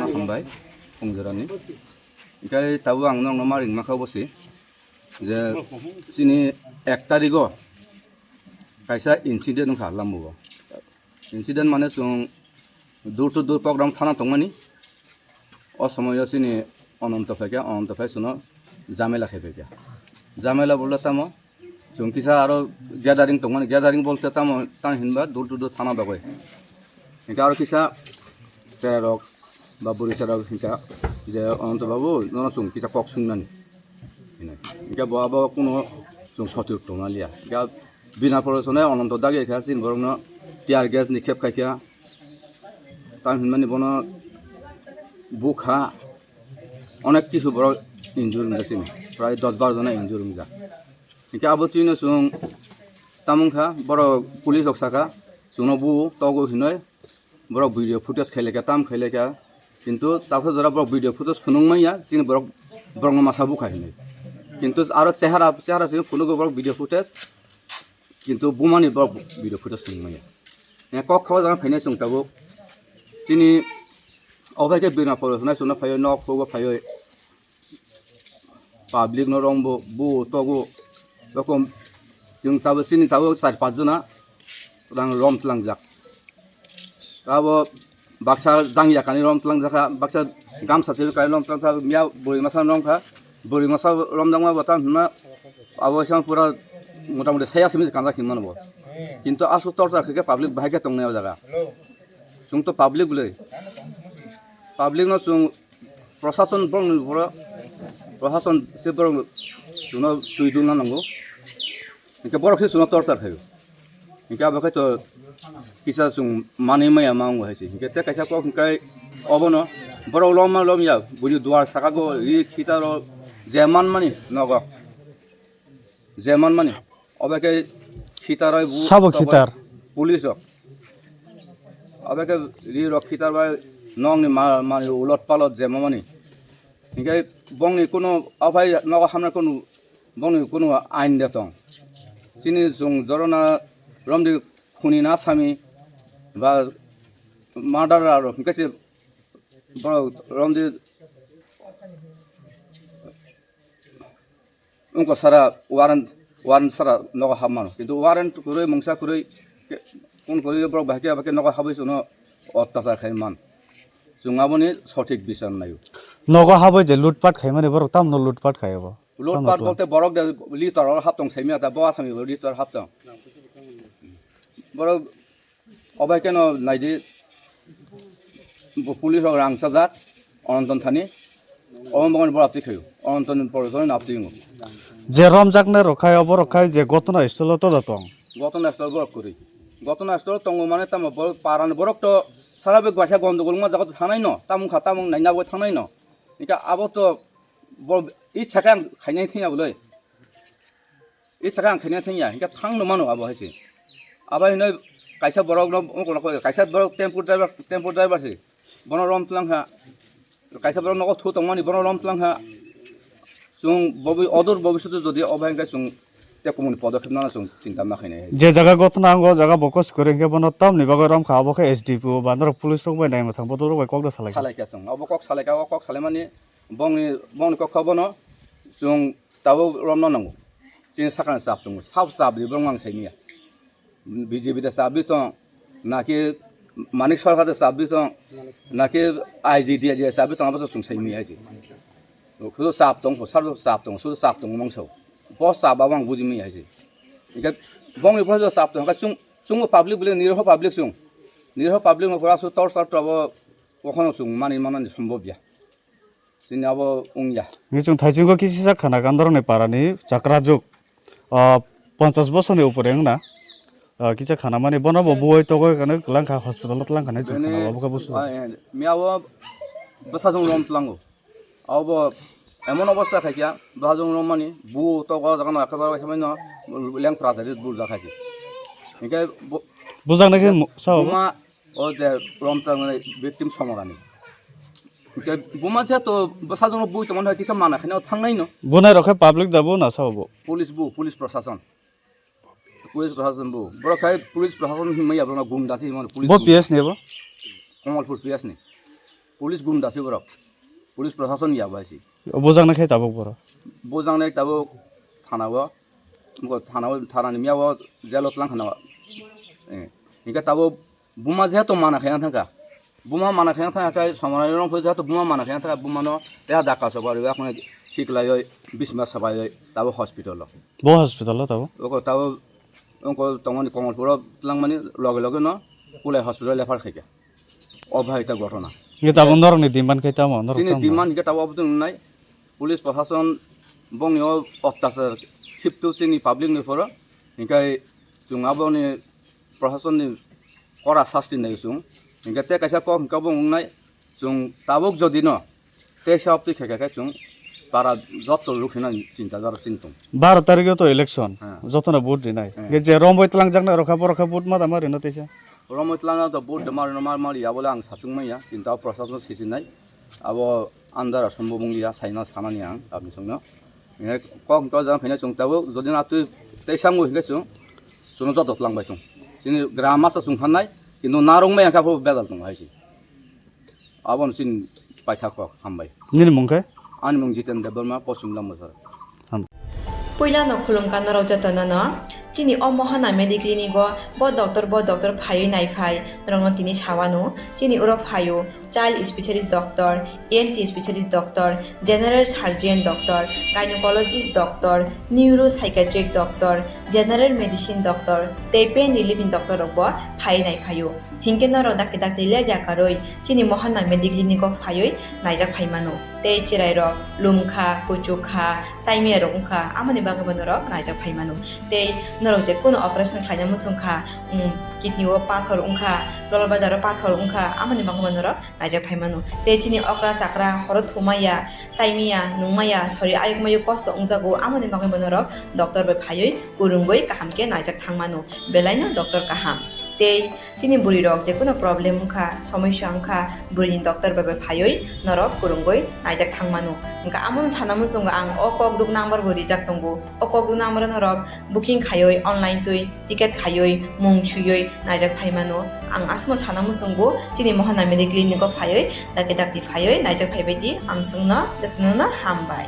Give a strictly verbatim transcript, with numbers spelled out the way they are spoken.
Hambai, phungjorani. Hingke tabuk ang nokno ma ringma kha bosi je chini ek tarigo kaisa incident wngkha Lambugo. Incident mane chwng door to door program thana tongmani. O somoyo chini Ononto phaikha, Ononto phai chwngno jamela khai phaikha. Jamela bolte tamo? Chwng kisa aro gathering tongmani, gathering bolte tamo tang hinba door to door thana bagwi. Hingke aro kisa cherarok ba bwrwi cherarok hingka je Ononto babu nono chwng kisa kok swngnani hinwi. Hingke bo abo kuno chwng sotik tongna liya. Hingke bina pore sonai Ononto dagi kha chini borokno tear gas ni khep khaikha. Tang hinmani bono bukha onek kisu borok injure wngjak chini. Prai dos bar jona injure wngjak. Hingke abo twino chwng tamo wngkha, borok police rok sakha, chwngno bu togo hinwi, borok video footage khailaikha, tam khailaikha, kintu taksa jora borok video footage phunuk manya, chini borok, borokno masa bukha hinwi. Kintu aro chehara, chehara se phunugo borok video footage, kintu bumani borok video footage phunuk manya. Kok khabo jana phainai chwng tabuk, chini obai khe bina pore sonai chwngno phaiwi, nok phugo phaiwi, public no rombo bu togo rokom chwng tabuk chini tabuk char panch jona rang rom tlangjak. Abo baksa jangya kani rom tlangjak kha, baksa gamsa chili kani rom tlangjak kha, miya bwrwi masa romkha, bwrwi masa romjakma bo tamo hwnma abo se pura motamoti saya simi kanjak hinmano bo. Kintu aswk torture khe khe public bahai khe tongnai o jaga. Chwng to public bwlwi. Public no chwng prosason borok ni boro prosason se borok chwngno twi dulna nango. Hingke borok se chwngno torture khaio. Hingke abo khe to kisa chwng manwi maya ma wngo hai se. Hingke tei kaisa kok hingke obono borok lom ma lom ya buini duar saka go ri khita ro je man mani nogo. Je manmani, obo khe khitar oi bu Sabo tobo khitar? Police rok. Obo khe ri rok khitar bai nokni ma-, mani ulot palot je mamani. Hinkhe bongni kuno ophai nogo hamna kuno, bongni kuno ain de tong. Chini chwng jorona romdi khuni na sami ba murderer rok hinkhe se borok romdi Wngkha sara warrant, warrant sara nogo hapmano. Kintu warrant kwrwi, mungsa kwrwi, ke-, kun kwrwi borok bahai khe, bahai khe nogo habwi chwngno ottachar khai man. Chwng aboni sothik bichar naio. Nogo habwi je lutpat khaimani borok tamno lutpat khai abo? Tamno Lutpat tong. Bolte borok de litor oro hap tong saimya ta, bo asami bo litor hap tong. Borok Obo hai kheno naidi, bo police rok rang chajak, Ononton thani, omo bongni borok twi khaio, Ononton ni borok joni nap twi wngo. Je romjaknai rok khai, obo rok khai je gotona stolo toda tong. Gotona stolo borok kwrwi, gotona stolo tongo mane tamo borok parani borok to sara bek baisa gondogol wngma jaga to thangnai no, tamo wngkha tamo naina bo thangnai no, hingkhe abo to bo ichha khe ang khainai thangya boloi. I saka ang khaina thangya, hinkhe thangno mano abo hai se. Abo hino kaisa borok no, kaisa borok tempo driver, tempo driver se. Bono rom tlang ha. Kaisa borok nogo thu tongmani bono rom tlang ha. Chwng bobi-, odor bobishoto jodi obo hai khe chwng tei kumuni podokhep nana chwng chinta ma khainai. Je jaga gotna ang o jaga bo kos kwrwi hinkhe bono tamni bagwi rom kha, abo khe S D P O ba norok police rok bai naima thang bodol rok bai kok da salai kha. Salai kha chwng. Abo kok salai kha, o kok salaimani bongni, bongni kok kha bono chwng tabuk romna nango. Chini sakani chap tongo. Sabo chap ribong ang saimanya. B J P da chap ri tong, naki Manik Sarkar da chap ri tong, naki I G D I da chap ri tong, abo to chwng saimanya hai se. Sudo chap tong, sabo chap tong, sudo chap tong mangso. Bo chap abo ang buji manya hai se. Ika bongni bo chap tong, ka chwng, chwngbo public bole nirho public chwng. Nirho public no pura su tor sar tobo, okhano chwng mani manani sombhob ya. Chini abo wngya. Ni chwng thaichungo kisisa khana Kandarokni parani chakra juk, ah, ponchash bosorni upore wngna, ah, kisa khana mani bono bo buwai togoi kano kwlangkha hospital o twlangkha nai chwng khana abo khe busu. Ah, eh, miya o bwsajwng rom twlango. Abo emon obostha khaikya bwsajwng rom mani bu togo jaga no ekhebare khe mano leng prajari burja khaikhe. Hinkhe bo-, Bujak nai khe buma o je rom twlangnai victim somorani. Hingke buma je to bwsajwkno bui tongmani hai kisa mana khaina thangnai no. Bunai rok khe public da bo na sabo bo? Police bu, police prosason. Police prosason bu. Borok khai police prosason hinmaya borok gunda se hinmano police Bo gunda. P S ni bo? Kamalpur P S ni. Police gunda se borok. Police prosason ya bai si. Bujaknai khe tabuk borok. Bujaknai tabuk thana o. Bo thana o, thana ni miya o jail o tlang khana o. Eh, hingke tabuk buma jehetu mana khe thangka. Buma mana khe thangka khe somorai rong phai jehetu buma mana khe thangka buma no ya dakka soba ri ya khone thik lai oi bisma sabai oi tabuk hospital o. Bo hospital o tabuk? Oko tabuk oko tongmani Komolpur o tlang mani loge loge no Kulai hospital o refer khaikha. O bhai ta ghotona. Ye tabuk norok ni demand khe tamo norok Chini tamo? Demand hingke tabuk obo tong nai. Police prosason bongni o ottachar khiptu chini public ni phoro. Hingke chwng aboni prosason ni kora sasti nai chwng. Hingke te kaisa kok hingke bo wngnai chwng tabuk jodi no tei sabab twi khe khe chwng para jotto luk hina chinta jaro chini tong. Baro tarikh o to election. Ha. Jotono vote rinai. Ha. Ge je romoi tlangjak na rokha borokha vote ma da ma rino teisa. Romoi tlangna to vote de mar mar mar ya bole ang sachung maya, kintu prosason sisi nai. Abo andara sombo bung ya saina sana ni ang abni songno. Nge kok to jang phina chung tabo jodi na tu tei sangu hinga chung. Suno joto tlang bai chung. Chini gram masa chung khanai, kintu narong maya kha pho bedal tong hai si. Abon sin paithak kok hambai. Nini mung khe? Ani mung Jiten Debbarma, Poschim Lambasara. Ham. Puilano khulumkha norok jotono no. Chini o Mohana Mediclinic o bo doctor, bo doctor phaiwi naiphai. Norokno tini sawano. Chini uro phaio child specialist doctor, E N T specialist doctor, general surgeon doctor, gynecologist doctor, neuropsychiatric doctor, general medicine doctor, tei pain relief ni doctor rok bo phaiwi naiphaio. Hinkhe norok dakti dakti ler yakarwi chini Mohana Mediclinic o phaiwi naijak phaimano. Tei chwrairok lumkha, kuchukha, chaimiyarok wngkha, amoni bagwibo norok naijak phaimano. Tei norok je kuno operation khlaina muchungkha, um, kidney o pathor wngkha, dolbadaro pathor wngkha, amoni bagwibo norok naijak phaimano. Tei chini okra chakra horo thumaya, chaimaya, nungmaya, sori ayukmayo kosto wngjago, amoni bagwibo norok doctor bai phaiwi kwrwngwi kaham khe naijak thangmano. Belaino doctor kaham. Tei chini bwrwi rok je kuno problem wngkha, somosya wngkha, bwrwini doctor bai bai phaiwi norok kwrwngwi naijak thangmano. Wngkha amo sana muchungo ang o kokduk number bo rijak tongo. O kokduk number o norok booking khaiwi online twi ticket khaiwi mung swiwi naijak phaimano. Ang aswkno sana muchungo chini Mohana Mediclinic o phaiwi dakti dakti phaiwi naijak phaibaidi ang chwngno jotono hambai.